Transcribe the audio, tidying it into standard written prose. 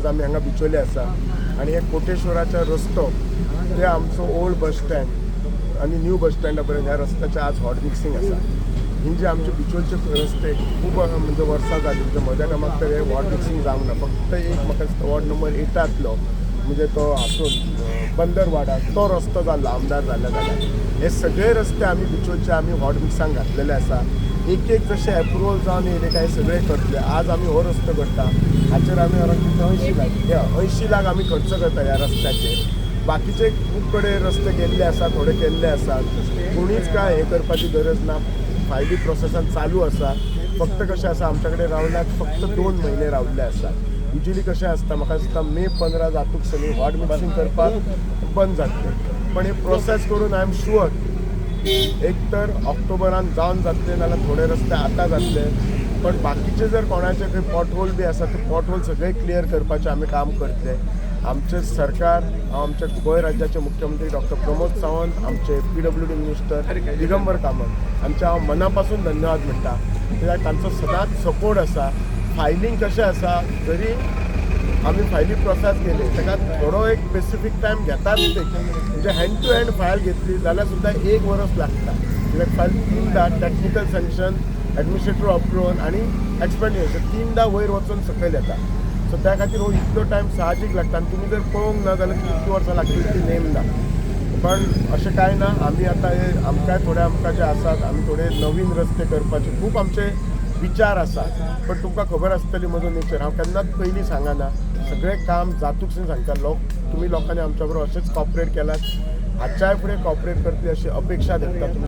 आज आमी हांगा बिचोले आसा आनी हे कोटेश्वराचो रस्तो ते आमचो ओल्ड बस स्टँड आनी न्यू बस स्टँडा पर्यंत ह्या रस्त्याचें आज हॉट मिक्सिंग आसा. ही जे आमचे बिचोलचे रस्ते खूब म्हणजे वर्सां जाली, म्हणजे म्हज्या टायमाक तर हे हॉट मिक्सिंग जावंक ना. फक्त एक म्हाका दिसता वॉर्ड नंबर 8तांतलो म्हणजे तो हातून बंदरवाडा तो रस्तो जाल्लो आमदार जाल्ल्या जाल्यार हे सगळे रस्ते आमी बिचोलचे आमी हॉट मिक्सांक घातलेले आसा. एक एक जशे एप्रुवल जावन येयले काय सगळे करतले. आज आमी हो रस्तो करता, हाचेर आमी अरावंड 80 लाख, 80 लाख आमी खर्च करता ह्या रस्त्याचेर. बाकीचे खूब कडेन रस्ते गेल्ले आसा, थोडे केल्ले आसात. कोणीच काय हें करपाची गरज ना. फायली प्रोसेसान चालू आसा. फक्त कशें आसा, आमच्या कडेन रावल्यात फक्त 2 म्हयने रावल्ले आसात. युजली कशें आसता, म्हाका दिसता मे 15 जातूक सनी हॉट मिक्सिंग करपाक बंद जातलें. पण हे प्रोसेस करून I am sure एक तर ऑक्टोबरान जावन जातले, नाल्यार थोडे रस्ते आतां जातले. पण बाकीचे जर कोणाचे खंय पॉट होल बी आसा ते पॉट होल सगळे क्लियर करपाचें आमी काम करतले. आमचें सरकार, आमच्या गोंय राज्याचे मुख्यमंत्री डॉक्टर प्रमोद सावंत, आमचे PWD minister Digambar Kamat हांचे हांव मना पासून धन्यवाद म्हणटा, कित्याक तांचो सदांच सपोर्ट आसा. फायलींग कशें आसा, जरी आमी फायली प्रोसेस केले ताका थोडो एक स्पेसिफीक टायम घेताच ते. म्हणजे हँड टू हँड फायल घेतली जाल्यार सुद्दां एक वरस लागता, कित्याक फायल तिनदां टॅक्निकल सँक्शन, एडमिनिस्ट्रेटिव्ह अप्रुवल आनी एक्सपेंडिचर तिनदां वयर वचून सकयल येता. सो त्या खातीर हो इतलो टायम साहजीक लागता. आनी तुमी जर पळोवंक ना जाल्यार कितलीं वर्सां लागतली ती नेम ना. पण अशें कांय ना. आमी आतां हे आमकांय थोडे आमकां जे आसात, आमी थोडे नवीन रस्ते करपाचे खूब आमचे विचार आसात. पण तुमकां खबर आसतली म्हजो नेचर, हांव केन्नाच पयलीं सांगना, सगळें काम जातूक सांगता. लोक तुमी लोकांनी आमच्या बरोबर अशेंच कॉपरेट केलात, हाच्याय फुडें कॉपरेट करतली अशी अपेक्षा धरता तुमी.